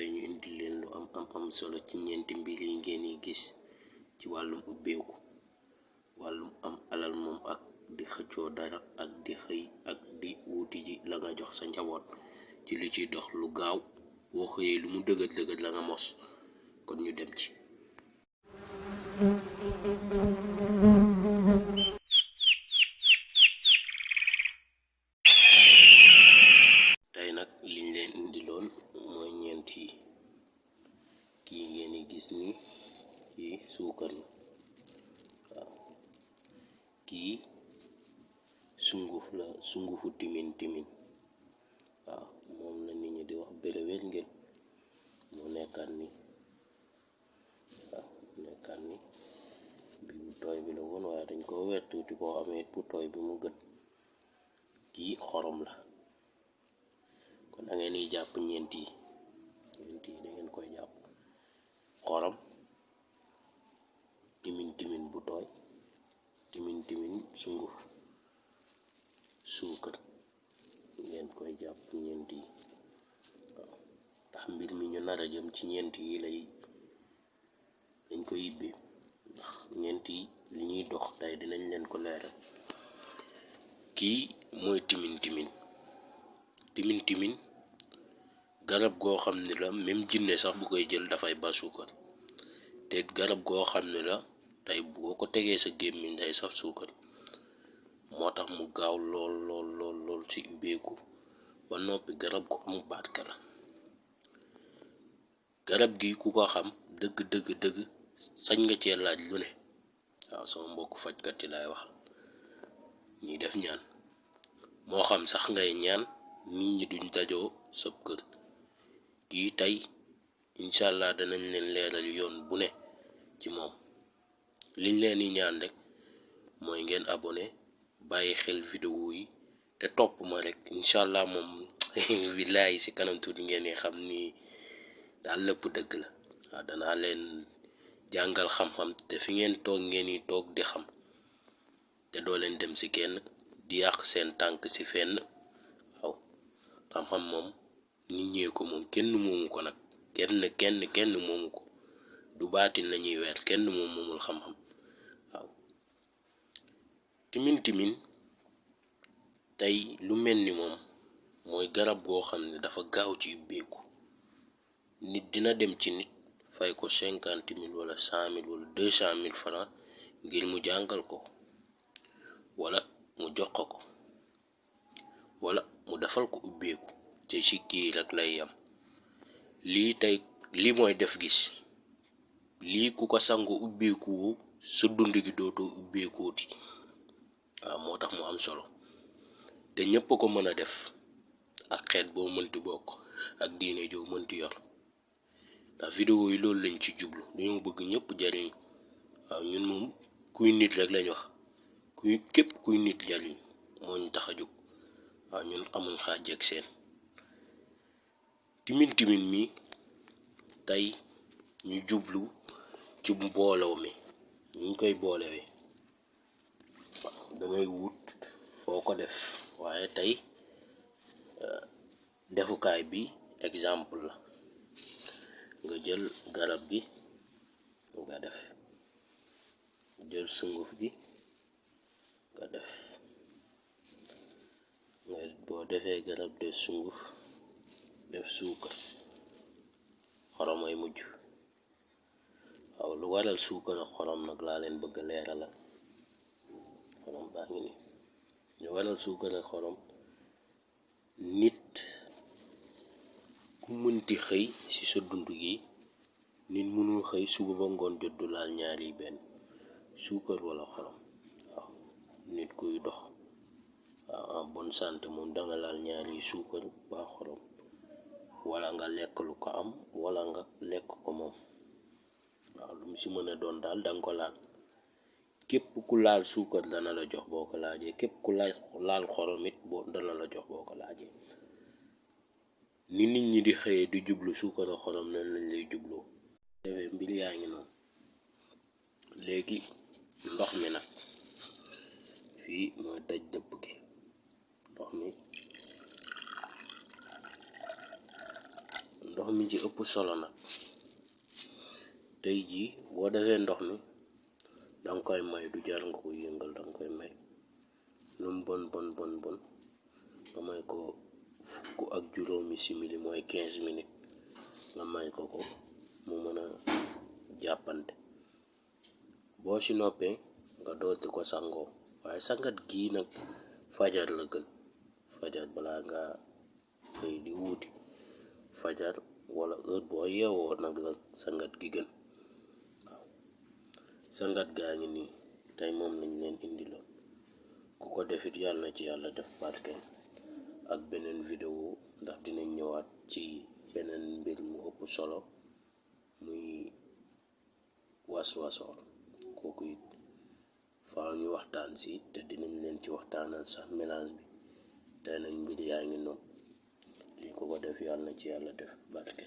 tey ñu indi leen lu am solo ci ñeenti mbir yi ngeen yi gis ci wàllum ubbeeku, wàllum am alal moom ak di xëccoo dara ak di xëy ak di wuti ji la nga jox sa njaboot ci lu ciy dox lu gaaw boo xëyee lu mu dëgër la nga mos. kon ñu dem ci. tey nag liñ leen indiloon mooy ñeent yi. kii ngeen di gis ni kii suukar la, waaw kii sunguf la, sungufu timin waaw moom la nit ñi di wax bérewél ngeen moo nekkaan ni bi bu tooy bi la woon waaye dañ ko weer tuuti boo amee bu tooy bi mu gën. kii xorom la, kon da ngeen di jàpp ñeent yi da ngeen koy jàpp: xorom, timin bu tooy, timin sunguf, suukar. ngeen koy jàpp ñeent yi waaw ndax mbir mi ñu nar a jëm ci ñeent yi dañ koy yibbi ndax ñeent yi li ñuy dox tey dinañ leen ko leeral. kii mooy timin garab goo xam ne la même jinne sax bu koy jël dafay ba suukar, te garab goo xam ne la tey boo ko tegee sa gémmiñ day saf suukar, moo tax mu gaaw lool ci ubbeeku ba noppi garab gu am barke la. garab gi ku ko xam dëgg sañ nga cee laaj lu ne. waaw sama mbokk fajkat yi laay wax ñuy def ñaan, moo xam sax ngay ñaan nit ñi duñ dajoo sab kër. kii tey incha allah danañ leen leeral yoon bu ne ci moom. liñ leen di ñaan rek mooy ngeen abonné, bàyyi xel vidéo yi te topp ma rek incha allah moom wilaay ci kanam tuuti ngeen di xam ni daal lépp dëgg la. waaw danaa leen jàngal xam-xam te fi ngeen toog ngeen di toog di xam te doo leen dem ci kenn di yàq seen tànk ci fenn. waaw xam-xam moom nit ñee ko moom, kenn moomu ko nag, kenn moomu ko, du baatin lañuy weer, kenn moomul xam-xam. waaw timin tey lu mel ni moom mooy garab goo xam ne dafa gaaw ci ubbeeku. nit dina dem ci nit fay ko 50,000 wala 100,000 wala 200,000 francs ngir mu jàngal ko, wala mu jox ko wala mu defal ko ubbeeku te ci kii rek lay yam. lii mooy def gis, lii ku ko sangu ubbeeku sa dund gi dootoo ubbeekooti. waaw moo tax mu am solo te ñëpp ko mën a def ak xeet boo mënti bokk ak diine joo mënti yor, ndax vidéo yi loolu lañ ci jublu, dañoo bëgg ñëpp jariñ. waaw ñun moom kuy nit rek lañ wax, képp kuy nit jariñ moo ñu tax a jóg. waaw ñun amuñ xaaj ak seen. timin mi tey ñu jublu ci mbooloo mi ñu koy boolewee. dangay wut foo ko def, waaye tey defukaay bi exemple la. nga jël garab gi nga def, jël sunguf gi nga def, boo defee garab def sunguf def suukar, xoromay mujj. waaw lu waral suukar ak xorom nag laa leen bëgg a leeralal. xorom baa ngi ni lu waral suukar ak xorom, nit ku mënti xëy ci sa dund gi, nit mënul xëy suba ba ngoon jot du laal ñaar yi benn, suukar wala xorom. waaw nit kuy dox en bonne santé moom danga laal ñaar yi, suukar ba xorom, wala nga lekk lu ko am wala nga lekk ko moom. waaw lu mu ci mën a doon daal danga ko laal. képp ku laal suukar dana la jox boo ko laajee, képp ku laal xorom it dana la jox boo ko laajee. ni nit ñi di xëyee di jublu suukar ak xorom noonu lañ lay jubloo. defee mbir yaa ngi noonu. léegi ndox mi nag fii mooy daj dëpp gi. ndox mi ci ëpp solo nag tey jii boo defee ndox mi danga koy may, du jar nga ko yëngal, danga koy may lum bon nga may ko 15 simili mooy 15 minutes nga may ko mu mën a jàppante. boo ci noppee nga dooti ko sangoo, waaye sangat gii nag fajar la gën, fajar balaa nga xëy di wuuti, fajar wala heure boo yeewoo nag la sangat gi gën. waaw sangat gaa ngi nii tey moom lañ leen indiloon, ku ko defit yàlla na ci yàlla def barke. ak beneen vidéo ndax dinañ ñëwaat ci beneen mbir mu ëpp solo muy waswasoor, kooku it faaw ñu waxtaan si te dinañ leen ci waxtaanal sax mélange bi. tey nag mbir yaa ngi noonu, lii ko def yàlla na ci yàlla def barke.